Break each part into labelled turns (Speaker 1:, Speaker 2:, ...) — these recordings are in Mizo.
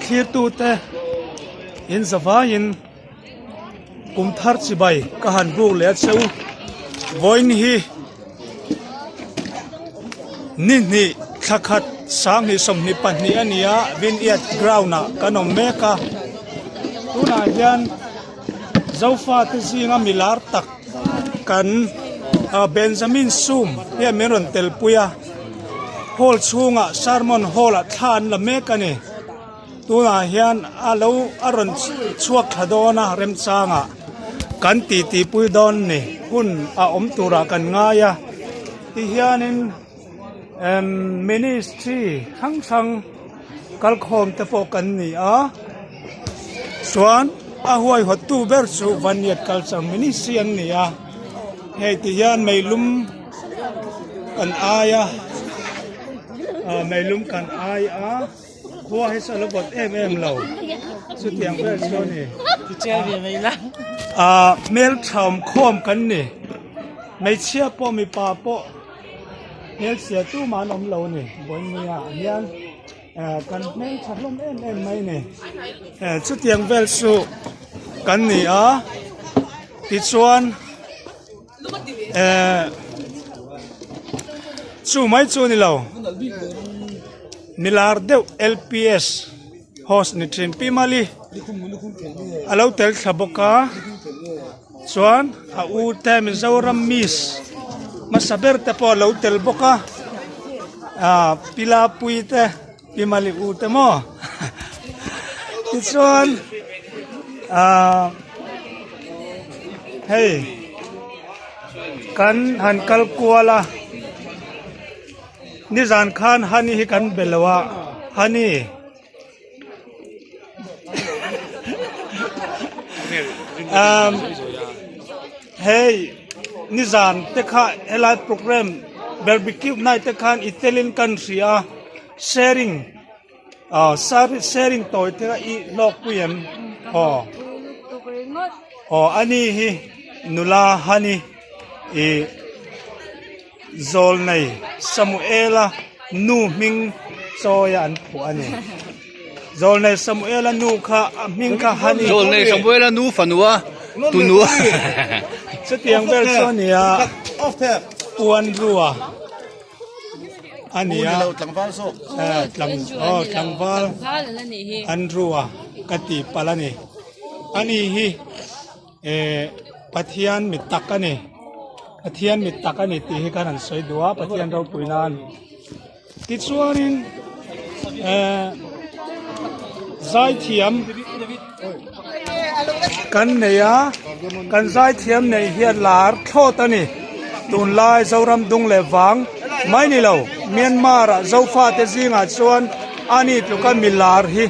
Speaker 1: Thlirtute in zavaiin kum thar chibai ka han buk leh a cheu. Vawiin hi ni hnih thla khat 20 22 a ni a, Vineyard ground ah kan awm mek a. Tunah hian Zofate zinga milar tak kan Benjamin Sum hian min rawn telpui a. Hall chhungah sermon hall ah thla an la mek a ni. Tunah hian a lo a rawn chhuak thla dawn a remchangah kan titi pui dawn ni hun a awm turah kan ngai a tihianin emm ministry hrang hrang kalkhawm te pawh kan ni a chuan a huaihawttu ber chu Vaniat culture ministry an ni a hei tihian meilum kan ai a ah meilum kan ai a. Khua hi chu a lo vawt em em lo chutiang vel chu a ni ah hmeltha awm khawm kan ni hmeichhia pawh mipa pawh hmelchhia tumah an awm lo a ni Bawihnia ah hian eh kan hmeltha hlawm em em mai a ni eh chutiang vel chu kan ni a tichuan eh chu mai chu a ni lo milar deuh lps host ni thin pi mali a lo tel thla bawk a chuan a u te mizoram miss hmasa ber te pawh a lo tel bawk a ah pi lapui te pi mali u te maw tichuan ah hei kan han kal kual a. Nizan khan Hani hi kan be lo a, Hani umm hei nizan te kha helai programme barbecue night te khan i telin kan hria a sharing ah sharing tawi te kha i hlawk pui em aw aw ani hi nula Hani ih. Zawlnei Samuela nu hming chawia an phuah a ni. Zawlnei Samuela nu kha a hming kha Hani.
Speaker 2: Zawlnei Samuela nu fanua tunua.
Speaker 1: Chutiang vel chu a ni a, puan rua a ni a. Tlangval an rua ka tih palh a ni. Ani hi. Eh Pathian mit tak a ni Pathian mit tak a ni tih hi kan han sawi duh a Pathian ropui nan tichuanin eh zaithiam kan nei a kan zaithiam neih hian lar thlawt a ni tunlai Zoram dung leh vang mai ni lo Myanmar ah Zofate zingah chuan ani tluka milar hi.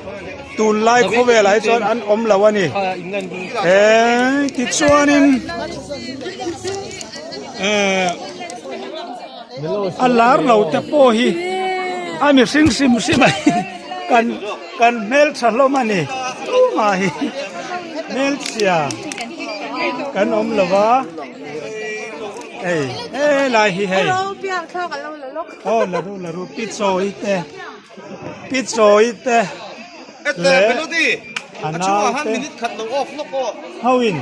Speaker 1: Tunlai khawvelah hi chuan an awm lo a ni. Eh tichuanin eh a lar lo te pawh hi a mihring hrim hrim a hi kan kan hmeltha hlawm a ni tumah hi hmelchhia kan awm lo va hei helai hi hei aw la ru la ru pi chawi te. Pi chawi te leh a nau te ho in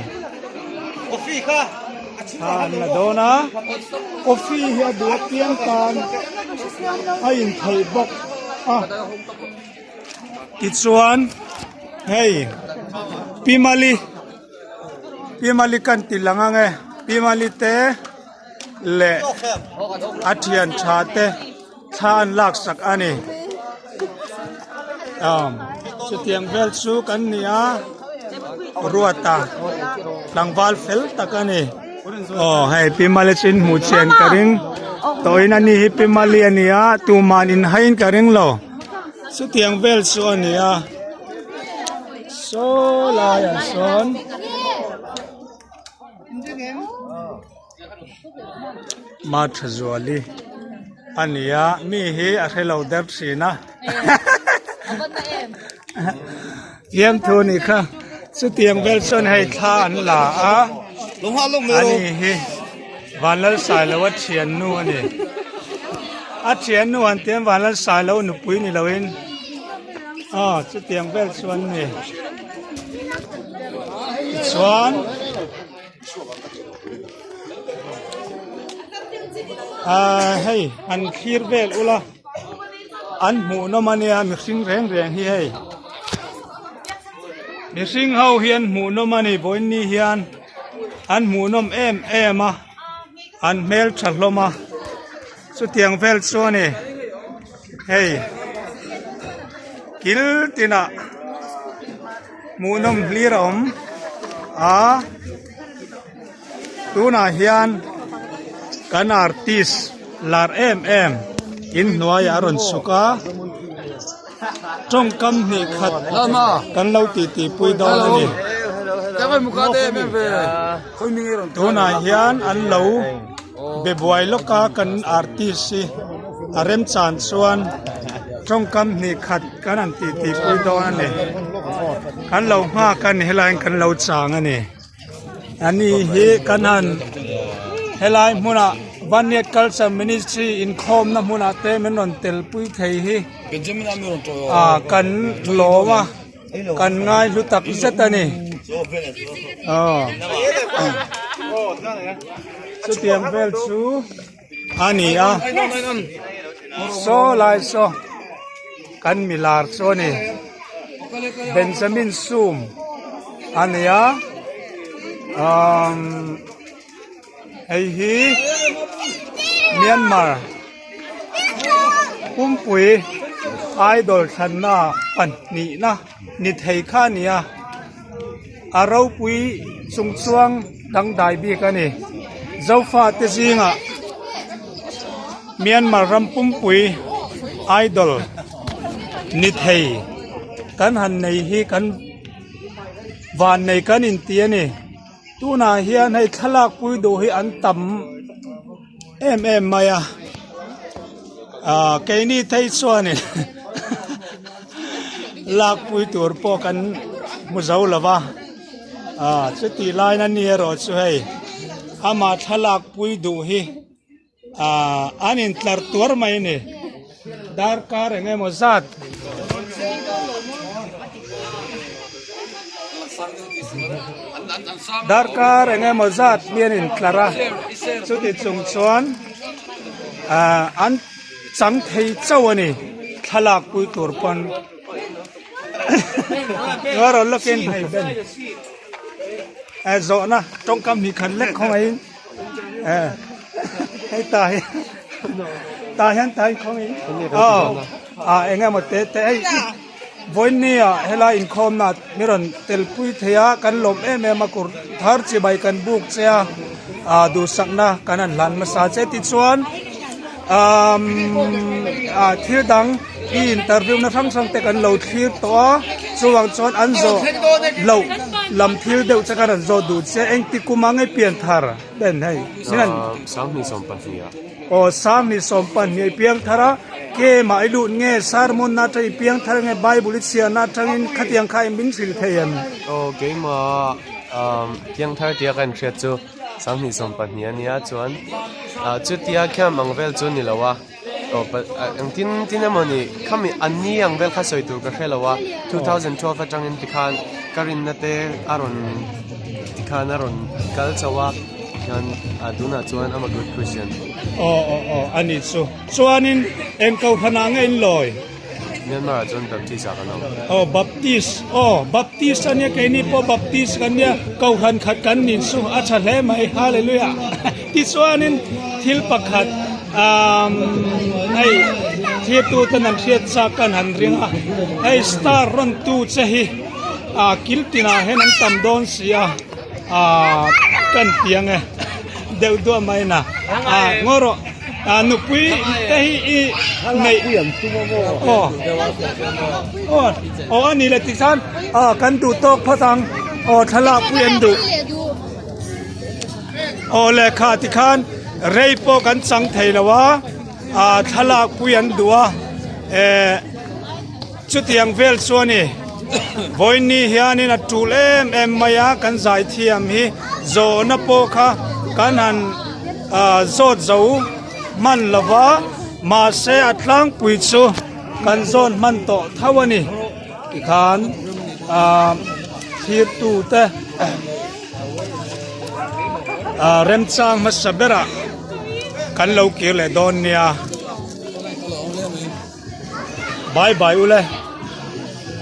Speaker 1: thla an la dawn a coffee hi a duh apiang tan a in theih bawk a tichuan hei pi mali pi mali kan ti lang ang e pi mali te leh a thian tha te. Thla an lak sak a ni. Um, chutiang vel chu kan ni a, Ruata tlangval fel tak a ni. Aw hei Pi Mali chu in hmuh chian ka ring. Tawhin ani hi Pi Mali a ni a, tuman in hain ka ring lo. Chutiang vel chu a ni a. Saw laiah sawn. Mathazuali a ni a mi hi a hre lo der thin a fiamthu a nih kha chutiang vel chuan hei thla an la a ani hi Vanlalsailoa thiannu a ni a thiannu han tiam Vanlalsailoa nupui ni loin. Aw chutiang vel chuan ni. Tichuan ah hei an thlir vel ula an hmuh nawm ania mihring reng reng hi hei mihring ho hi an hmuh nawm ani vawiin ni hian an hmuh nawm em em a an hmeltha hlawm a chutiang vel chu ani hei kil tinah hmuhnawm hlir a awm a tunah hian kan artist lar em em inhnuaiah a rawn chhuk a tawngkam hnih khat kan lo titi pui dawn a ni. Tunah hian an lo be buai lawk a kan artist hi a remchan chuan tawngkam hnih khat kan han titi pui dawn a ni. Kan lo nghak a ni helaiin kan lo chang a ni. Ani hi kan han helai hmunah Vaniat Culture Ministry inkhawmna hmunah te min rawn tel pui thei hi ah kan lawm a kan ngai hlu tak zet a ni aw chutiang vel chu a ni a saw lai saw kan milar chu a ni Benjamin Sum a ni a umm hei hi Myanmar pumpui idol thlanna pahnihna ni thei kha a ni a a ropui chung chuang dangdai bik a ni zofa te zingah Myanmar ram pumpui idol ni thei kan han nei hi kan van nei kan inti a ni tunah hian hei thlalak pui duh hi an tam em em mai a ah keini phei chuanin lakpui tur pawh kan hmu zo lo va ah chutih lain a ni erawh chu hei amah thlalak pui duh hi ah an intlar tuar mai a ni darkar eng emaw zat. Darkar eng emaw zat hi an intlar a chuti chung chuan ah an chang thei chauh a ni thlalak pui tur pawn ngaw lawkin hei ben eh zawhna tawngkam hnih khat lek khawngaihin eh hei tah hi tah hian tah hian khawngaihin aw ah eng emaw te te hei. Vawinia helai inkhawmna mi rawn telpui thei a, kan lawm em em a, kur thar chibai kan buk che a, ah duhsakna kan han hlan hmasa che tichuan umm ah thil dang i interview na hrang hrang te kan lo thlir tawh a, chuvang chuan an zawh loh lam thil deuh che khan an zawh duh che engti kum ang ei pian thar ben hei
Speaker 3: 2022 ah.
Speaker 1: Aw 2022 i piang thar a, Kemah i lut nge, sermon na atang i piang thar nge, Bible i chhiar na atangin khatiang kha i min hrilh thei em?
Speaker 3: Aw keimah piang thar tia ka inhriat chu 2022 a nia chuan chutia khiam ang vel chu ni lo a, engtin tin emaw ni khami a ni ang vel kha sawi tur ka hre lo a, 2012 atangin tikhan ka rinna te a rawn tikhan a rawn kal chho a. Hian a tunah chuan I'm a good Christian.
Speaker 1: Aw aw aw a ni chu. Chuanin eng kohhran ah nge in lawi?
Speaker 3: Myanmar ah chuan Baptist ah kan awm.
Speaker 1: Aw Baptist aw Baptist ania keini pawh Baptist kan nia kohhran khat kan nin chu a tha hle mai Hallelujah. Tichuanin thil pakhat um hei thirtu ten an hriat chak kan han ring a hei star rawn tu che hi a kil tinah hian an tam dawn si a. Aaa kan piang e deuh duah mai na aa ngaw rawh aa nupui te hi i neih aw aw aw a ni le tikhan aw kan duh tawk phawt ang aw thlalak pui an duh aw lehkha tikhan rei pawh kan chang thei lo a aa thlalak pui an duh a eh. Chutiang vel chu a ni. Vawiinni hianin a tul em em mai a, kan zaithiam hi zawhna pawh kha kan han zawt zo hman lo va, mahse a tlangpui chu kan zawn hman tawh tho a ni. Tikhan ah thirtu te ah remchang hmasa berah kan lo kir leh dawn nia. Bye bye ule.